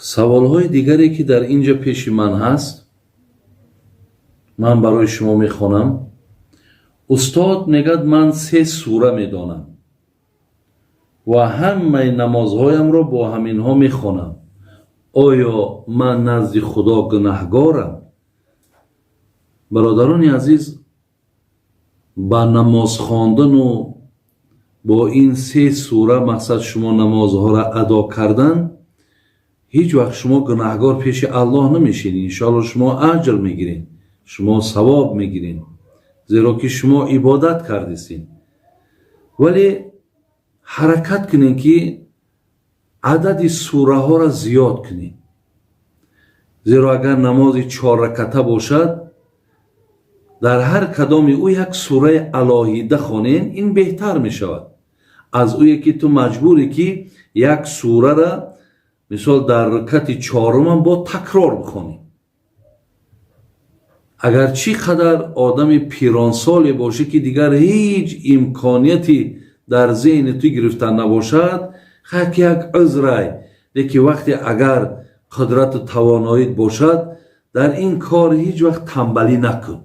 Саволҳои дигаре, ки дар ин ҷо пеши ман ҳаст, ман барои шумо мехонам. Устод мегӯяд, ман се сура медонам ва ҳамаи намозҳоямро бо ҳаминҳо мехонам. Оё ман назди Худо гунаҳгорам? Бародарони азиз, ба намоз хондану бо ин се сура, мақсад, шумо намозҳоро адо кардан, ҳеҷ вақт шумо гунаҳгор пеши Аллоҳ намешед. Иншоалло, шумо аҷр мегиред, шумо савоб мегиред, зеро ки шумо ибодат кардистед. Вале ҳаракат кунед, ки адади сураҳоро зиёд кунед, зеро агар намози чорраката бошад, дар ҳар кадоми ӯ як сураи алоҳида хонен, ин беҳтар мешавад аз ӯе ки ту маҷбуре, ки як сурара, мисол, дар рукати чорумам бо такрор бихонӣ. Агар чӣ қадар одами пиронсоле бошӣ, ки дигар ҳеҷ имконияти дар зеҳни ту гирифтан набошад, хак як узрай. Лекин вақте агар қудрату тавоноит бошад, дар ин кор ҳеҷ вақт тамбалӣ накун,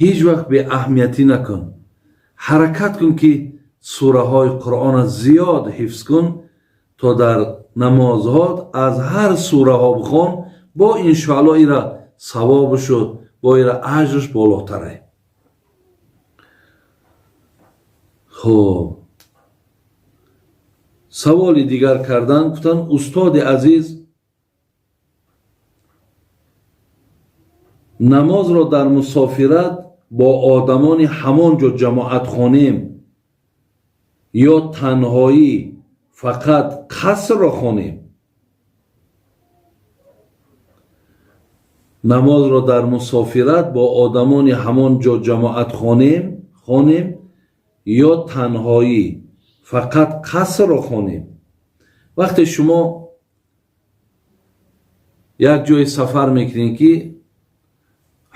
ҳеҷ вақт беаҳамиятӣ накун. Ҳаракат кун, ки сураҳои Қуръонро зиёд ҳифз кун, то дар намозҳо аз ҳар сураҳо бихон, бо иншоалло ира савобушу бо ира аҷрш болотарай. Хуб, саволи дигар кардан, гуфтанд: устоди азиз, намозро дар мусофират бо одамони ҳамон ҷо ҷамоат хонем ё танҳоӣ фақат қасрро хонем? Намозро дар мусофират бо одамони ҳамон ҷо ҷамоат хонем ё танҳоӣ фақат қасрро хонем? Вақте шумо як ҷое сафар мекунед, ки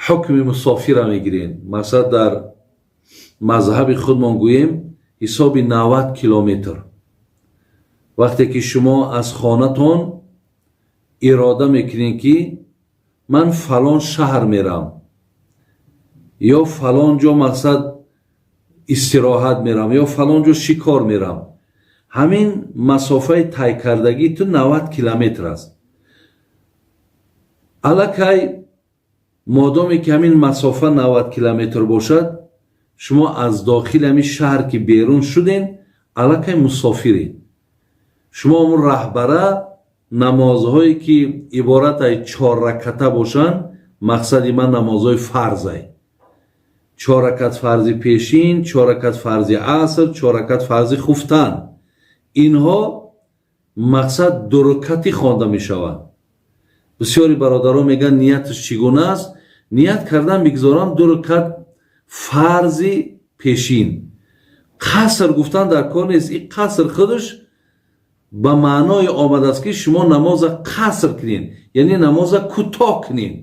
ҳукми мусофира мегиред, масалан, дар мазҳаби худмон гӯем, ҳисоби 90 километр, вақте ки шумо аз хонатон ирода мекунед, ки ман фалон шаҳр мерам ё фалон ҷо, мақсад, истироҳат мерам ё фалон ҷо шикор мерам, ҳамин масофаи тай кардагӣ ту 90 километр аст. Аллакай модоме ки ҳамин масофа 90 километр бошад, шумо аз дохили ҳамин шаҳр ки берун шуден, аллакай мусофиред. Шумо ҳамун раҳбара намозҳое ки иборат ай чор раката бошанд, мақсади ман намозҳои фарзай, чор ракат фарзи пешин, чор ракат фарзи аср, чор ракат фарзи хуфтан, инҳо, мақсад, дурукатӣ хонда мешаванд. Бисёри бародарон мегӯянд, нияташ чӣ гуна аст? Ният кардан бигзорам ду рукат фарзи пешин. Қаср гуфтан дар кор нест. Ин қаср худаш ба маъное омадааст, ки шумо намоза қаср кунед, яъне намоза кӯтоҳ кунед.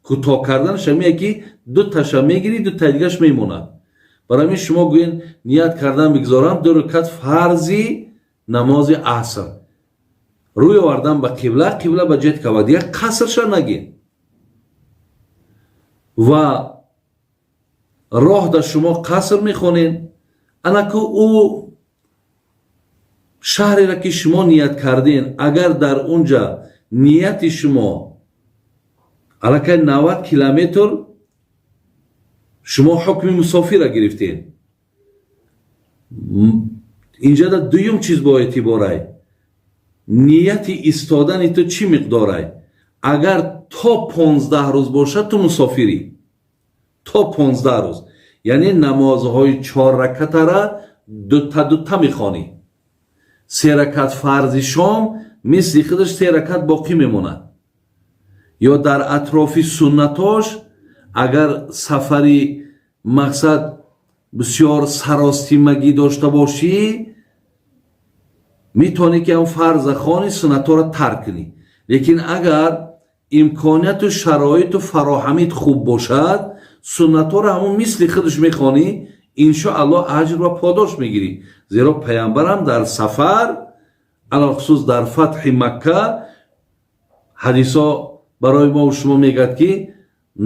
Кӯтоҳ карданаш ҳамие, ки ду таша мегирӣ, ду таи дигаш мемонад. Барои ҳамин шумо гӯед, ният кардан бигзорам ду рукат фарзи намози аср, рӯй овардан ба қибла, қибла ба ҷиҳати Каъба, дигар қасрша нагин. Ва роҳ дар шумо қаср мехонед. Анаку ӯ шаҳреро ки шумо ният кардем, агар дар унҷа нияти шумо аллакай 90 километр, шумо ҳукми мусофира гирифтед. Инҷада дуюм чиз бо эътиборай: нияти истодани ту чӣ миқдорай? Агар то 15 рӯз бошад, ту мусофирӣ то 15 рӯз, яъне намозҳои чорракатара дута дута мехонӣ. Се ракат фарзи шом мисли худаш се ракат боқӣ мемонад ё дар атрофи суннатош. Агар сафари, мақсад, бисёр саростимагӣ дошта бошӣ, метавонӣ, ки ҳам фарза хони, суннатҳоро тарк кунӣ. Лекин агар имконияту шароиту фароҳамит хуб бошад, суннатҳоро ҳамон мисли худаш мехонӣ, иншоаллоҳ, аҷр ва подош мегирӣ, зеро паямбарам дар сафар, алалхусус дар фатҳи Макка. Ҳадисо барои мо шумо мегӯяд, ки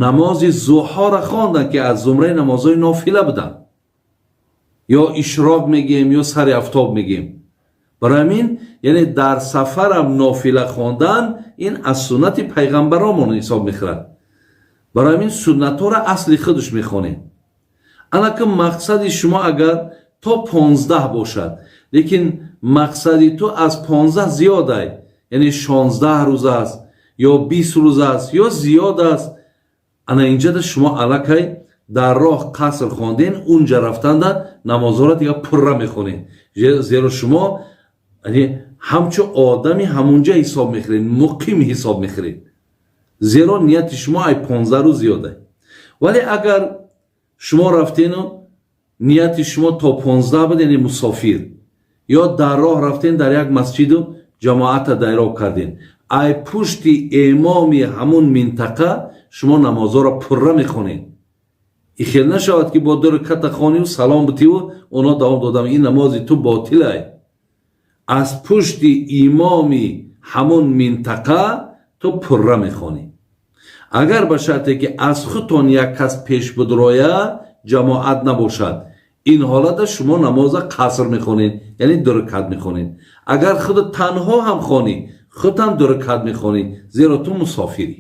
намози зуҳоро хонданд, ки аз зумраи намозҳои нофила буданд, ё ишроқ мегӯем, ё сари афтоб мегӯем. Барои ҳамин, яъне дар сафарам нофила хондан ин аз суннати пайғамбаромон ҳисоб мехӯрад. Барои ҳамин суннатҳоро асли худаш мехонем. Анаки мақсади шумо агар то 15 бошад, лекин мақсади ту аз 15 зиёдай, яъне 16 рӯз аст ё 20 рӯз аст ё зиёд аст, ана инҷада шумо аллакай дар роҳ қаср хонден, унҷа рафтанда намозҳоро дига пурра мехонед, зеро шумо ҳамчун одами ҳамунҷа ҳисоб мехӯред, муқим ҳисоб мехӯред, зеро нияти шумо ай 15 рӯз зиёда. Вале агар шумо рафтену нияти шумо то 15 буд, яъне мусофир, ё дар роҳ рафтен, дар як масҷиду ҷамоата дайроб карден, ай пушти имоми ҳамун минтақа шумо намозҳоро пурра мехонед. И хел нашавад, ки бо ду раката хониву салом бутиву оно давом додам, ин намози ту ботилай. Аз пушти имоми ҳамун минтақа ту пурра мехонӣ, агар ба шарте ки аз худтон як кас пеш будроя, ҷамоат набошад. Ин ҳолата шумо намоза қаср мехонед, яъне ду ракат мехонед. Агар худ танҳо ҳам хонӣ, худ ҳам ду ракат мехонӣ, зеро ту мусофирӣ.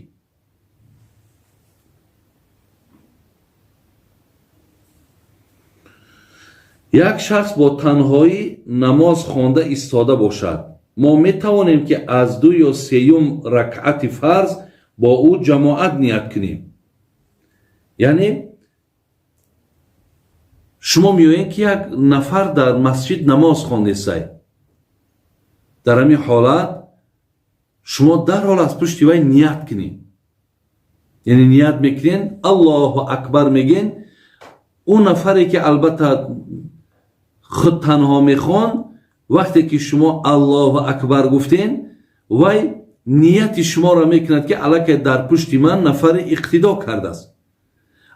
Як шахс бо танҳоӣ намоз хонда истода бошад, мо метавонем, ки аз ду ё сеюм ракъати фарз бо ӯ ҷамоат ният кунем? Яъне шумо меоед, ки як нафар дар масҷид намоз хондесай. Дар ҳамин ҳолат шумо дарҳол аз пушти вай ният кунед, яъне ният мекунед, Аллоҳу акбар мегӯен. Ӯ нафаре ки албатта худ танҳо мехонд, вақте ки шумо Аллоҳу акбар гуфтен, вай нияти шуморо мекунад, ки аллакай дар пушти ман нафаре иқтидо кардааст.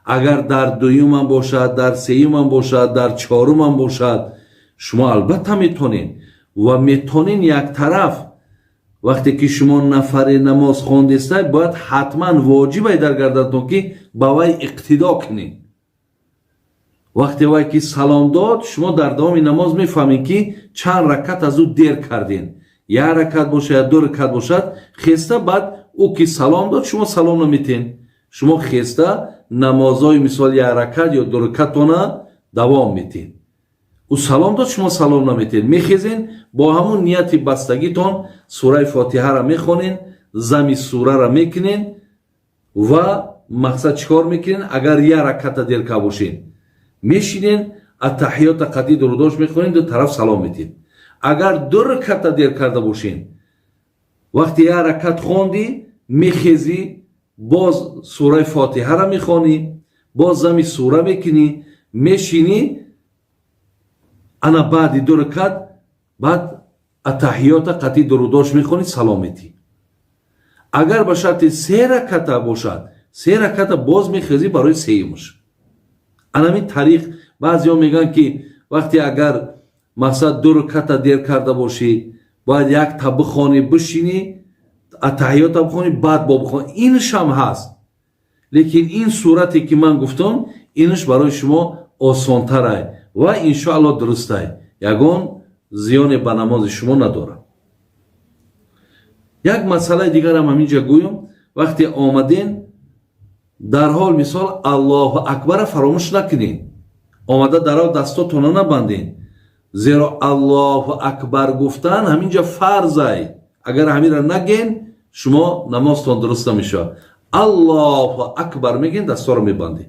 Агар дар дуюмам бошад, дар сеюмам бошад, дар чорумам бошад, шумо албатта метонед ва метонед як тараф. Вақте ки шумо нафаре намоз хондестай, бояд ҳатман воҷибай дар гардантон, ки ба вай иқтидо кунед. Вақте вай ки салом дод, шумо дар давоми намоз мефаҳмед, ки чанд ракат аз ӯ дер кардем, як ракат бошад я ду ракат бошад. Хеста, баъд ӯ ки салом дод, шумо салом наметен, шумо хеста намозҳои мисол як ракат ё ду ракатона давом метен. Ӯ салом дод, шумо салом наметен, мехезен, бо ҳамун нияти бастагитон сураи Фотиҳаро мехонен, зами сурара мекунен ва мақсад чӣ кор мекунен? Агар як раката дер карда бошен, мешинен, аттаҳиёта қатъи дурудош мехонен, ду тараф салом метед. Агар ду раката дер карда бошен, вақте як ракат хондӣ, мехезӣ, боз сураи Фотиҳаро мехонӣ, боз зами сура мекунӣ, мешинӣ. Ана баъди ду ракат баъд аттаҳиёта қатъи дурудош мехонӣ, салом метӣ. Агар ба шарти се раката бошад, се раката боз мехезӣ барои сеюмаш. Анамин тариқ. Баъзеҳо мегӯянд, ки вақте агар мақсад ду раката дер карда бошӣ, бояд як та бихонӣ, бишинӣ, аттаҳиёта бихонӣ, баъд бо бихонӣ. Иншам ҳаст, лекин ин сурате ки ман гуфтам, инш барои шумо осонтарай ва иншоалло дурустай, ягон зиёне ба намози шумо надорад. Як масъалаи дигарам ҳаминҷа гӯям. Вақте омаден, дарҳол мисол Аллоҳу акбара фаромӯш накунед, омада дарҳол дастотона набанден, зеро Аллоҳу акбар гуфтан ҳаминҷа фарзай. Агар ҳаминра наген, шумо намозтон дуруст намешавад. Аллоҳу акбар мегӯен, дастҳоро мебандед.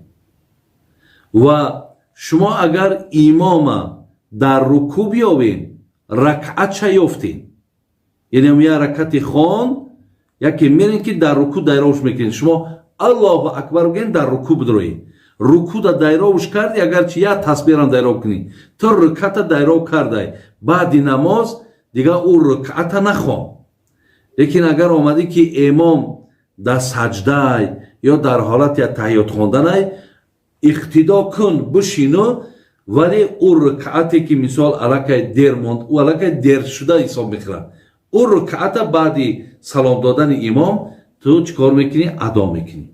Ва шумо агар имома дар рукӯъ биёбед, ракъатша ёфтед, яъне як ракати хон, яке мерен, ки дар рукӯъ дайровш мекунед, шумо Аллоҳу акбар бигӯен, дар рукӯъ бидроед, рукӯъда дайровш карди, агарчи як тасбирам дайров кунӣ, ту руката дайров кардай. Баъди намоз дигар ӯ рукъата нахон. Лекин агар омадӣ, ки имом дар саҷдай ё дар ҳолати таҳиёт хонданай, иқтидо кун, бишину, вале ӯ рукъате ки мисол аллакай дер монд, ӯ аллакай дер шуда ҳисоб мехӯрад. Ӯ рукъата баъди салом додани имом ту чӣ кор мекунӣ? Адо мекунӣ.